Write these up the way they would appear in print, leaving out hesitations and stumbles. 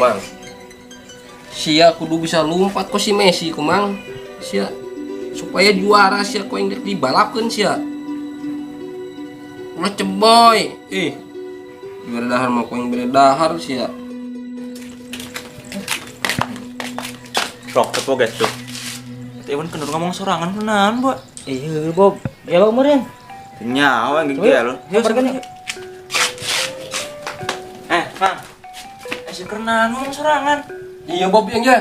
Kumang. Sia kudu bisa lompat kok si Messi kumang. Sia supaya juara sia ku aing dek dibalapkeun sia. Ulah ceboy. Ih. Juara dahar mah ku aing bere dahar sia. Rok, tepo guys tuh. Itu Iwan kendur ngomong sorangan kunaon, Bu? Iya, Bob. Gelo meureun. Nyawa yang Coba, gelo. kabarkan yuk. Eh, Mang. Eh, si kernan ngomong sorangan. Iya Bob yang ya.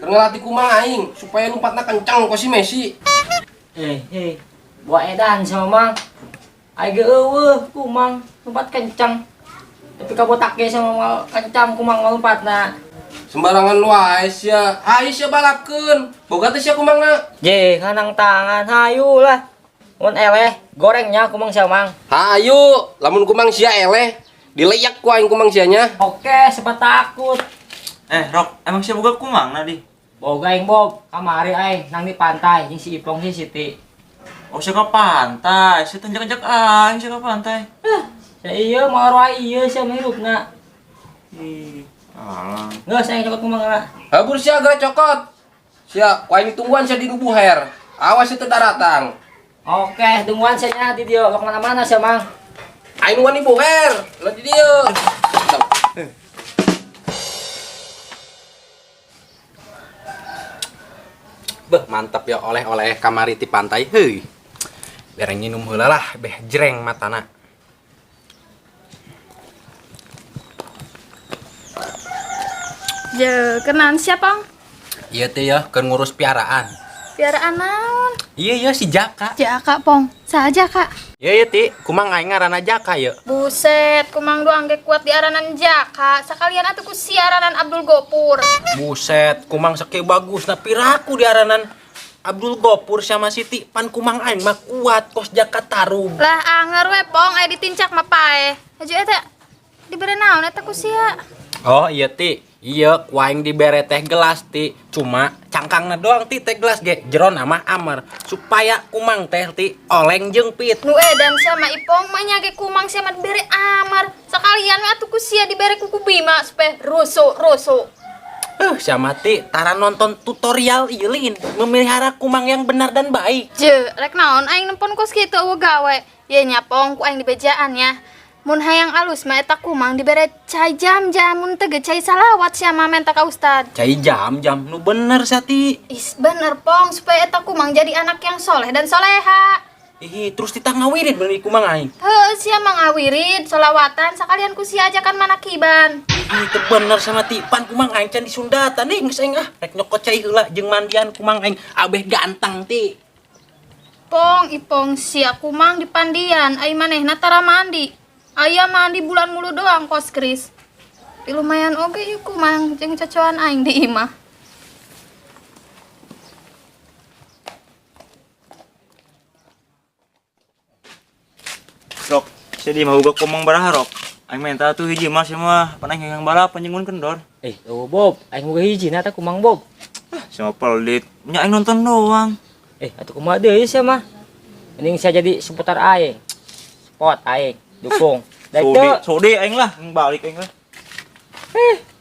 Keur ngelatih kumang aing supaya lompatna kencang kok si Messi. Eh, buat edan sama Mang. Aing ge eueuh kumang lompat kencang. Tapi kabotak ge sama mal kencang kumang lompatna. Sembarangan wae sia. Hayu sia balapkeun. Boga teh sia kumangna. Je, kanang tangan hayu lah. Mun eleh gorengnya kumang sia Mang. Hayu, lamun kumang sia eleh, dileyak ku aing kumang sianya. Oke, sempat takut. Eh, Rok, emang siapa boga kumang na di? Boga aing Bob, kamari aing nang di pantai jeung si Ipong si Siti. Oh, siapa pantai? Si tanjak-tanjak aing siapa pantai? Sia ieu moal wae ieu sia mah hirupna. Ih, alah. Geus aing cokot kumang lah. Habur sia geura cokot. Sia, ku aing tungguan sia di Buher. Awas itu daratang. Oke, tungguan sia nya di dieu, ke mana-mana sia Mang. Aing nungguan di Buher, lah di dieu. Beh, mantap ya oleh-oleh kamari ti pantai. Heuy. Bereng nginum heula lah, beh jreng matana. Je, kenan siapa? Iya teh ya, keur ngurus piaraan. Piaraan naon? Iya iya si Jaka. Jaka, Pong. Saja, Kak. Iya iya ti, kumang aing ngaranna Jaka ye. Buset, kumang doang ge kuat di aranan Jaka. Sekalian atuh ku siaranan Abdul Gopur. Buset, kumang seke bagus nah piraku di aranan Abdul Gopur sama Siti pan kumang aing mah kuat kos Jaka Tarub. Lah anger we, Pong, aya ditincak mah pae. Haju eta dibere naon eta ku sia? Oh iya ti, iya ku aing dibere teh gelas ti, cuma cangkangna doang ti teh gelas ge jerona mah amer supaya kumang teh ti oleng jeung pit. Nu edan sama Ipong mah nya ge kumang sia mah dibere amar. Sekalian we atuh ku sia dibere kuku Bima supaya rusuh-rusuh. Sama ti tara nonton tutorial ieu lin memelihara kumang yang benar dan baik. Je, rek naon aing nempon kos kitu eueuh gawe. Ye nya Pong ku aing dibejaan ya. Mun hayang alus mah eta kumang dibere cai jam-jam mun teu ge cai salawat sia mah menta ka ustad. Cai jam-jam nu bener sati. Is bener Pong supaya eta kumang jadi anak yang soleh dan soleha. Ih, terus titah ngawirid bener kumang aing. Heuh, sia mah ngawirid solawatan sakalian ku sia ajakan manakiban. Ih, teu bener sama ti pan kumang aing can disundatan nih geus aing ah rek nyokot cai heula jeung mandian kumang aing abeh ganteng ti. Pong, Ipong sia kumang di pandian ai manehna tara mandi. Aya mandi bulan mulu doang kos Kris. Tapi lumayan oge ieu kumang jeung cocoan aing di imah. Rok, saya di imah uga kumang baraha, Rok. Aing minta tuh hiji mah sia mah, pan aing yang balapan jeung kendor. Eh, eueuh Bob, aing boga hiji na eta kumang Bob. Ah, sia mah pelit. Nya aing nonton doang. Eh, atuh kumaha deui sia mah? Mending sia jadi seputar aing. Spot aing, dukung. Da Sodi, itu sodi aing lah, aing balik aing lah.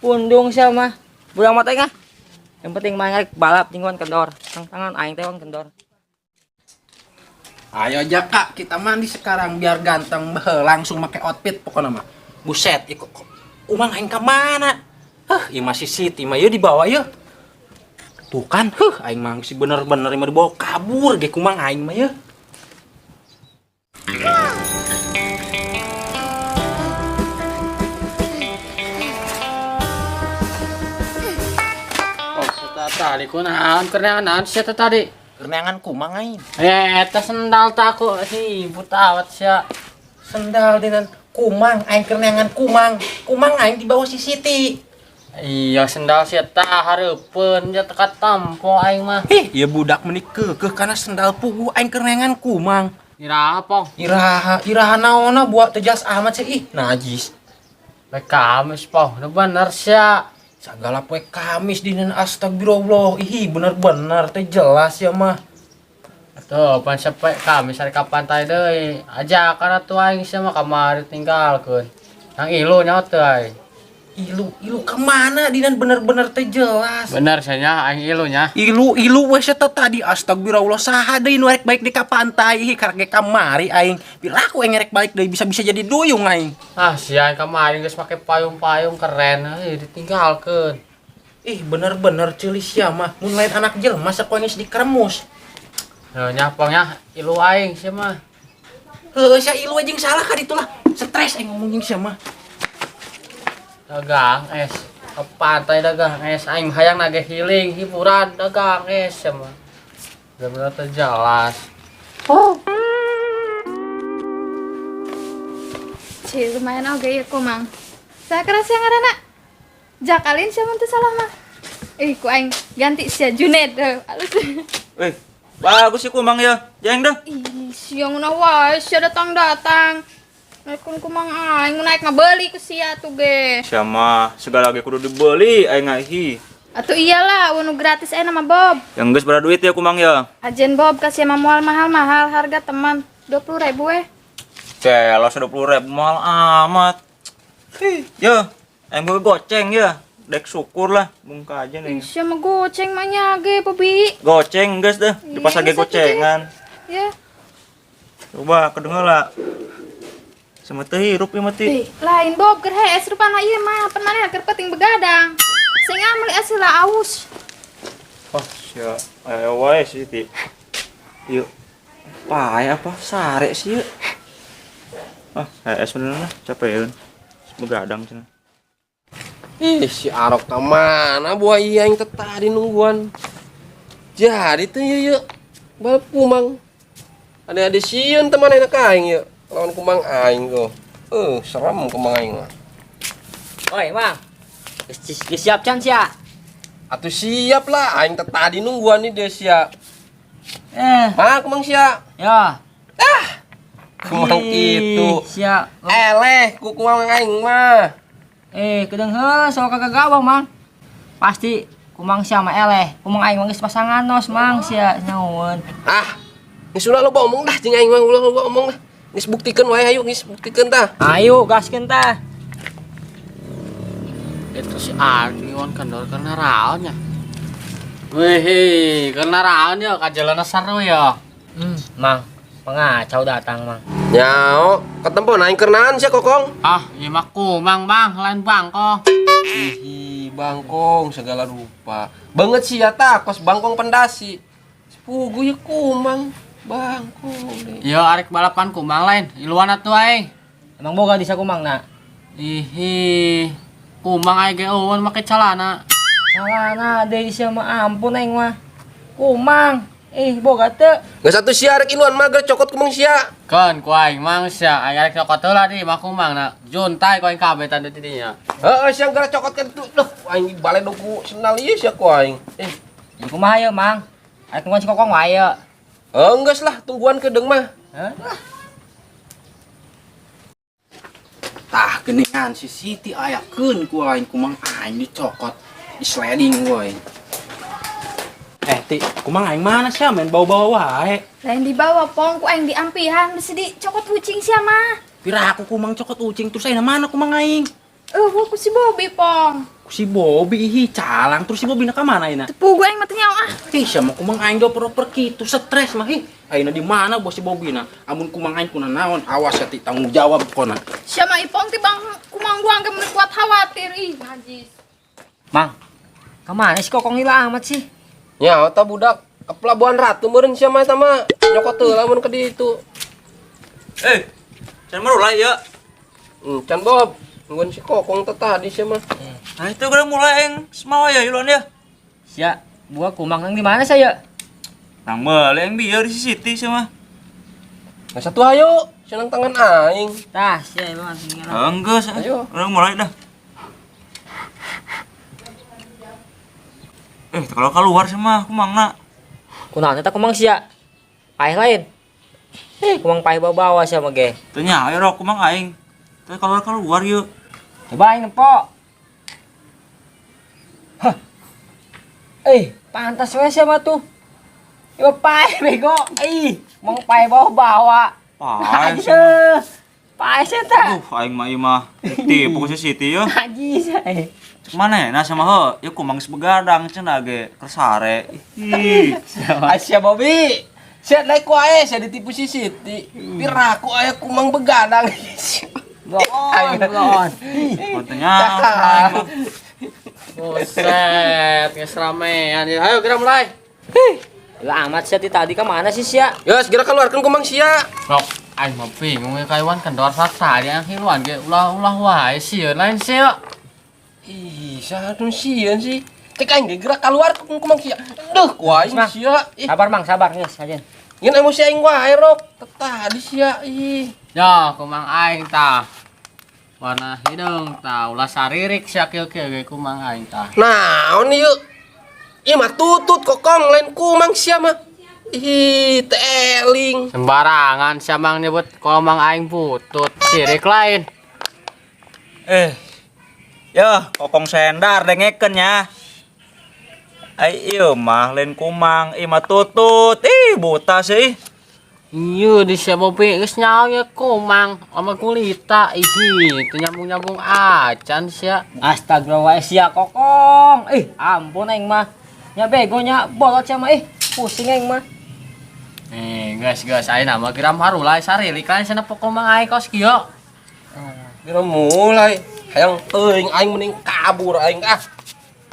Pundung sia mah. Bodo amat aing ah. Yang penting mah aing balap jeung kendor. Tang tangan aing teh kendor. Ayo Jaka, kita mandi sekarang biar ganteng. Beuh, langsung make outfit pokoknya mah. Buset, ikut kok. Umang aing ka mana? Heh, ieu masih Siti mah ieu dibawa ieu. Tuh kan, heuh aing mah sih bener-bener ieu mah dibawa kabur ge kumang aing mah ieu. Oh, tadi kunaon keur naon sia teh tadi? Kerenangan kumang aing. Eh, eta sendal tak aku si ibu tawat sia. Sendal dengan kumang aing kerenangan kumang. Kumang aing dibawa si Siti. Iya, sendal sia tah hareupeun nya teka tampo aing mah. Hih, ieu budak meuni keukeuh kana sendal puguh aing kerenangan kumang. Iraha, Pong? Iraha, iraha naonna buat teu jelas amat sih. Ih, najis. Bae Kamis, Pong. Nu bener sia. Sagala poe Kamis dinen astagfirullah. Ih, bener-bener teh jelas ya mah. Tuh, pan sampai Kamis hari ka pantai deui. Aja kana tuh aing sia mah kamari tinggalkeun. Nang ilu nyaho teu aing. Ilu, ilu kemana Dinan bener-bener teh jelas. Bener sia aing ilunya. Ilu, ilu we sia teh tadi astagfirullah saha deui nu rek balik di ka pantai ih karek ge kamari aing. Piraku aing rek balik deui bisa-bisa jadi duyung aing. Ah, sia kemarin geus make payung-payung keren euy ditinggalkeun. Ih bener-bener ceuli sia mah mun lain anak jelema sakoe geus dikeremus. Heuh nya pong nya ilu aing sia mah. Heuh sia ilu anjing salah ka ditu lah. Stres aing ngomong jeung sia mah. Dagang es ke pantai dagang es aing hayang nage healing hiburan dagang es sia mah. Bener-bener teu jelas. Ci, lumayan oge ya kumang. Saya keras yang ngaranna. Jakalin sia mun teu salah mah. Ih, ku aing ganti sia Junet heuh. Alus. Eh, bagus sih kumang ya. Jeng dah. Ih, sia ngeunah wae sia datang-datang. Naikun kumang aing mun naik mah beuli ku sia tuh ge. Sama segala ge kudu dibeli aing ngahi. Atuh iyalah, nu gratis aya nama Bob. Yang geus berapa duit ya kumang ya? Ajen Bob kasih mah moal mahal-mahal harga teman 20.000 weh. Celos 20.000 mahal amat. Ih, ya, aing gue goceng ya. Dek syukur lah, bungka aja nih. Ih, sia mah goceng mah nya ge Bobi. Goceng geus dah, di pasar ge Iya, satu gocengan. Ya. Coba kedengar lah. Sama teh hirup ya mati. Eh, lain Bob keur hees rupana ieu mah pan maneh keur penting begadang. Sing ameli asila aus. Oh, sia, ayo wae sih ti. Yuk. Pae apa sare sih yuk. Ah, hees bener lah, capeun. Begadang cenah. Ih, si Arok ka mana buah iya yang tadi nungguan. Jadi tuh yuk yuk. Balap kumang. Ada sieun teman enak aing yuk. Lawan kumang aing kok. Serem kumang aing mah. Oi, Mang. Geus geus siap can sia? Atuh siap lah, aing teh tadi nungguan nih dia sia. Eh, Mah kumang sia. ya. Kumang Ih, kitu. Sia. Eleh ku kumang aing mah. Eh, kedeung heuh sok kagak gawang, Mang. Pasti kumang sia mah eleh. Kumang aing mah geus pasangan nos, Mang, sia nyaun. Ah, geus ulah loba omong dah jeung aing mah ulah loba omong dah. Geus buktikeun wae ayo geus buktikeun tah. Ayo gaskeun tah. Itu si Ardi wan kendor karena raonnya. Wih, karena raon ya kajalana seru ya. Mang, pengacau datang, Mang. Nyao, ketempo aing keur naon sia kokong? Ah, ieu mah kumang, Bang, lain bangkong. Ih, bangkong segala rupa. Banget sih ya tah, kos bangkong pendasi. Sepugu ya kumang, bangkong deh. Yo arek balapan kumang lain, iluan atuh aing. Emang boga di kumang na? Ihi, kumang aing ge eueun make calana. Calana deui sia mah ampun aing mah. Kumang. Eh, boga teu. Nggak satu sia arek iluan mah geus cokot kumang sia. Keun ku aing mang sia, aing arek cokot heula di mah kumang na. Juntai ku aing kabeh tanda di dinya. Heeh, sia geus cokot kan tuh. Duh, aing balik ku sendal ieu sia ku aing. Eh, Jadi kumaha ye, Mang? Arek tungguan si Kokong wae ye. enggeus lah tungguan kedeung mah. Heh? Tah geningan si Siti ayakeun ku aing kumang aing dicokot di sliding ku aing. Eh ti, kumang aing mana sih main bawa-bawa wae. Lain dibawa pong ku aing diampihan bisi dicokot ucing sia mah. Pira aku kumang cokot ucing terus aing mana kumang aing? Ku si Bobby pong. Ku si Bobby ih calang terus si Bobby na ka mana ayeuna? Teu pugu aing mah teu nyaho ah. Ih sama kumang aing dioper-oper kitu stres mah ih. Ayeuna di mana bos si Bobby na? Amun kumang aing kuna naon awas ya ti tanggung jawab kona. Sia mah ipong ti bang kumang gua angge mun kuat khawatir ih najis. Mang, kemana si Kokong hilang amat sih? Nya tah budak ke Pelabuhan Ratu meureun sia mah eta mah nyokot heula mun ke ditu. Eh, can mulai ya. Can Bob, nungguan si Kokong teh tadi sia mah. Nah itu udah mulai aing semawa ya iluan ya. Sia, buah kumang nang di mana saya? Nang meuli aing bieu di Siti sia mah. Nah satu ayo, senang tangan aing. Tah, sia emang Enggeus, Ayo. Udah mulai dah. Eh, kalau keluar sih mah kumang na. Kunaon eta kumang sia? Paeh lain. Eh, kumang paeh bawa-bawa sia mah ge. Teu nya ayo rok kumang aing. Teu keluar keluar yuk. Coba aing nempo. Hah. Eh, pantas we sia mah tuh. Ieu paeh bego. Ih, kumang paeh bawa-bawa. Paeh sih. Aduh. Paes eta. Aing mah ieu mah tipu ku si Siti yeuh. Najis eh. Cek manehna sama heuh, ieu kumang geus begadang cenah ge keur sare. Ih. Asia Bobby. Sia naik ku ae sia ditipu si Siti. Piraku aya kumang begadang. Bohong, bohong. Kontennya aing mah. Buset, geus ramean. Ayo geura mulai. Lah amat sia ti tadi ka mana sih sia? Ya, segera keluarkan kumang sia. Rok, aing mah bingung ya kaiwan kendor tadi yang hiluan ge ulah-ulah wae sieun lain sia. Ih, satu sieun sih. Cek aing ge gerak keluar kumang sia. Duh, ku aing Mang. sia. Ih, Sabar Mang, sabar geus aja. ngeun emosi aing wae rok. Tadi sia ih. Ya, kumang aing tah. Warna hidung tah, ulah saririk sia kieu-kieu ge kumang aing tah. Naon ieu? Ieu mah tutut kokong lain kumang sia mah. Ih, teling. Sembarangan sia mang nyebut komang aing butut, sirik lain. Eh. Yeuh, kokong sendar dengekeun nya. Ai ieu mah lain kumang, ieu mah tutut. Ih, buta sih. Iya di sia Bobi geus nyaho ya kumang sama kulita ih teu nyambung-nyambung acan sia. Astagfirullah sia kokong. Ih, ampun aing mah. Nya bego nya bolot sia mah ih. Pusing aing mah. Nih, guys, guys, aing nama geram harulai sarilik lain cenah komang aing kos kieu. Kira mulai. Hayang teuing aing mending kabur aing ah.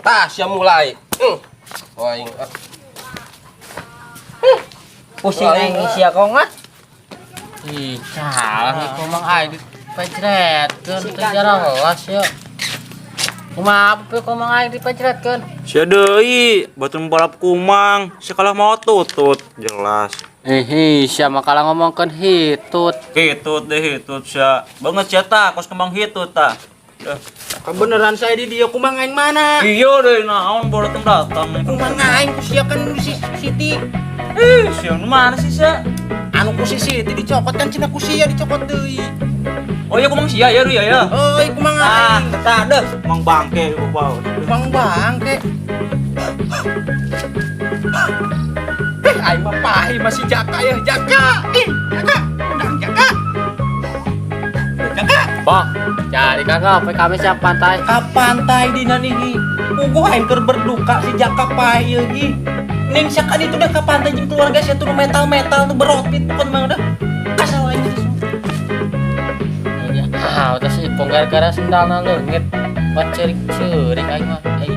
Tah sia mulai. Oh, aing ah. Pusing aing sia kong ah. Ih, salah nih komang aing dipecretkeun teu jelas ya. Kumaha pe komang aing dipecretkeun? Sia deui, batur balap kumang, sakalah mau tutut, jelas. Ih, sia mah kalah ngomongkeun hitut. Hitut deh hitut sia. Banget sia tah, kos kembang hitut tah. Eh, Kebeneran saya di dia kumang aing mana? Iya deh, naon baru datang datang. Kumang aing ku sia kan si Siti. Ih, sia nu mana sih sia? Anu ku si Siti dicokot kan cenah ku sia dicokot deui. Oh iya kumang sia ya ya ya. Euy kumang Ah, aing. tah deh, kumang bangke bau. Kumang bangke. Eh aing mah pahi masih Jaka ya, Jaka. Ih, Jaka. Undang Jaka. Jaka. Bang, jadi kagak apa kami siap pantai. Ka pantai dina nih. Puguh aing keur berduka si Jaka pahi ieu ih. Ning sia kan itu dah ka pantai jeung keluarga sia tuh metal-metal tuh berotpit pokon mah dah. Kasal aing teh. Ah, udah sih, pong gara-gara sendalna leungit. Buat cerik-cerik aing mah. Eh,